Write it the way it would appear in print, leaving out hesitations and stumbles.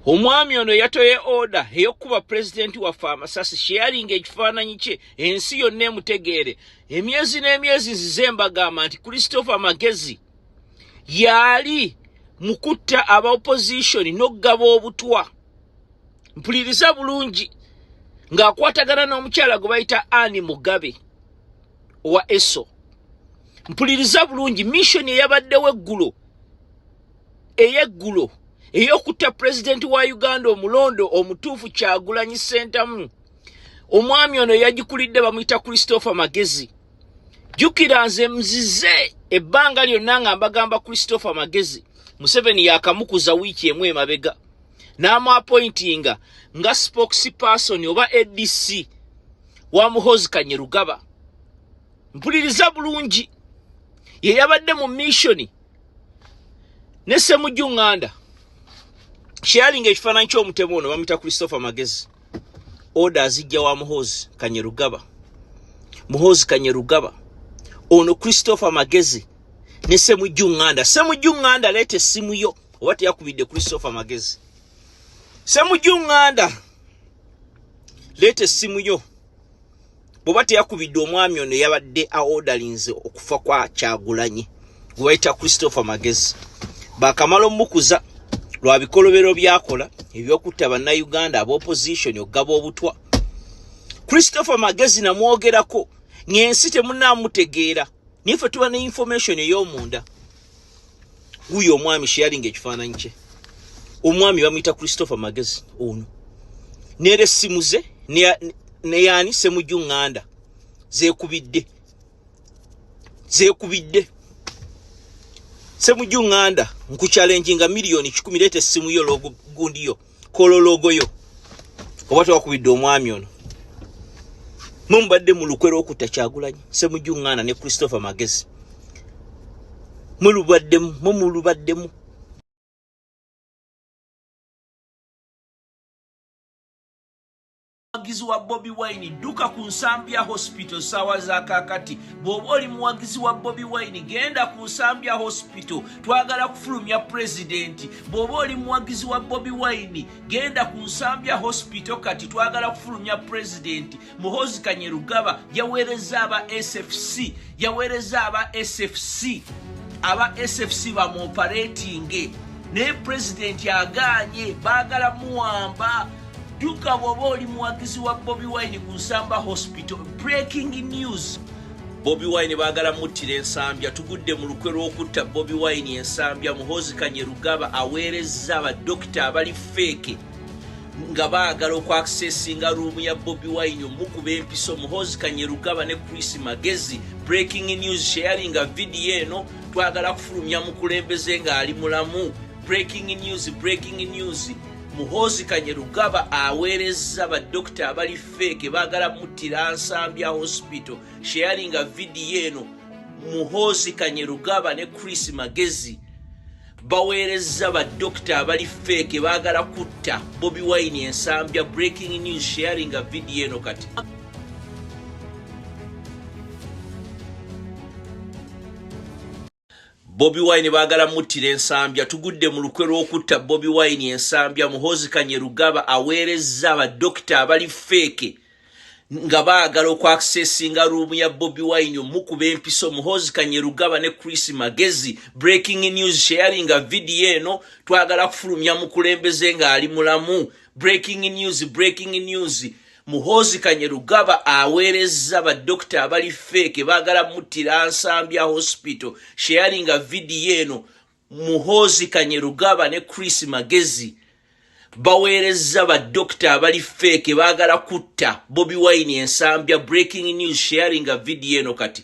Omwami ono yatoye order ey'okukuba pulezidenti waffe amasasi. Sharinga ekifaananyi kye, ensi yonna emutegeere. Emyezi n'emyezi nzize mbagamba nti Christopher Magezi yaali mu kutta aba opposition n'okugaba obutwa. Mpuliriza bulungi, ng'akwatagana n'omukyala gwe bayita Annie Mugabe owa ESO. Mpuliriza bulungi, mission eyabaddewo eggulo, ey'eggulo ey'okutta pulezidenti wa Uganda omulondo omutuufu Kyagulanyi Ssentamu, omwami ono yagikulidde bamuyita Christopher Magezi. Jjukira nze nzize ebbanga lyonna nga mbagamba Christopher Magezi Museveni yakamukuza wiiki emu emabega n'amuappointinga nga spokesperson oba ADC wa Muhoozi Kainerugaba. Mpuliriza bulungi, ye yabadde mu mission ne Ssemujju Nganda. Sharinga ekifaananyi ky'omutemu ono bamuyita Christopher Magezi. Order azijja wa Muhoozi Kainerugaba. Muhoozi Kainerugaba ono Christopher Magezi ne Ssemujju Nganda. Ssemujju Nganda, leeta essimu yo oba teyakubidde Christopher Magezi. Ssemujju Nganda, leeta essimu yo bw'oba teyakubidde omwami ono yabadde aordalinze okufa kwa Kyagulanyi gwe bayita Christopher Magezi. Bakamala omukuza lwa bikolobero byakola ebyokutta bannayuganda ab'opposition, okugaba obutwa. Christopher Magezi namwogerako ng'ensi temunaamutegeera, naye ffe tuba ne information ey'omunda. Wuyo omwami, sharinga ekifaananyi kye. Omwami bamuyita Christopher Magezi ono, neera essimu ze neyani Ssemujju Nganda zeekubidde, zeekubidde. Ssemujju Nganda, nkuchallenginga 1,000,000, leeta essimu yo, logo gundi yo, call log yo oba tewakubidde omwami ono. Mwe mubadde mu lukwe lw'okutta Kyagulanyi, Ssemujju Nganda ne Christopher Magezi, mwe mulubaddemu. Muwagizi wa Bobi Wine, dduka ku Nsambya Hospital saawa za kaakati. Bw'oba oli muwagizi wa Bobi Wine, genda ku Nsambya Hospital, twagala kufulumya pulezidenti. Bw'oba oli muwagizi wa Bobi Wine, genda ku Nsambya Hospital kati, twagala kufulumya pulezidenti. Muhoozi Kainerugaba yaweereza aba SFC, yaweereza aba SFC, aba SFC bamuoperatinge, naye pulezidenti agaanye, baagala muwamba. Dduka bw'oba oli muwagizi wa Bobi Wine ku Nsamba Hospital. Breaking news, Bobi Wine baagala muttira Ensambya. Tugudde mu lukwe lw'okutta Bobi Wine Ensambya. Muhoozi Kainerugaba aweerezza abadokita abali fake nga baagala okwaccessinga room ya Bobi Wine omukuba empiso. Muhoozi Kainerugaba ne Chris Magezi. Breaking news, sharinga vidiyo eno, twagala kufulumya mukulembeze ng'ali mulamu. Breaking news, breaking news, Muhoozi Kainerugaba aweerezza badokita abali fake, baagala muttira Nsambya Hospital. Sharinga vidiyo eno. Muhoozi Kainerugaba ne Chris Magezi baweerezza badokita abali fake, baagala kutta Bobi Wine Ensambya. Breaking news, sharinga vidiyo eno kati. Bobi Wine baagala muttira Ensambya. Tugudde mu lukwe lw'okutta Bobi Wine Ensambya. Muhoozi Kainerugaba aweerezza abadokita abali fake nga baagala okwaccessinga room ya Bobi Wine omukuba empiso. Muhoozi Kainerugaba ne Chris Magezi. Breaking news, sharinga vidiyo eno, twagala kufulumya mukulembeze ng'ali mulamu. Breaking news, breaking news, Muhoozi Kainerugaba aweerezza badokita abali fake, baagala muttira Nsambya Hospital. Sharinga vidiyo eno. Muhoozi Kainerugaba ne Chris Magezi baweerezza badokita abali fake, baagala kutta Bobi Wine Ensambya. Breaking news, sharinga vidiyo eno kati.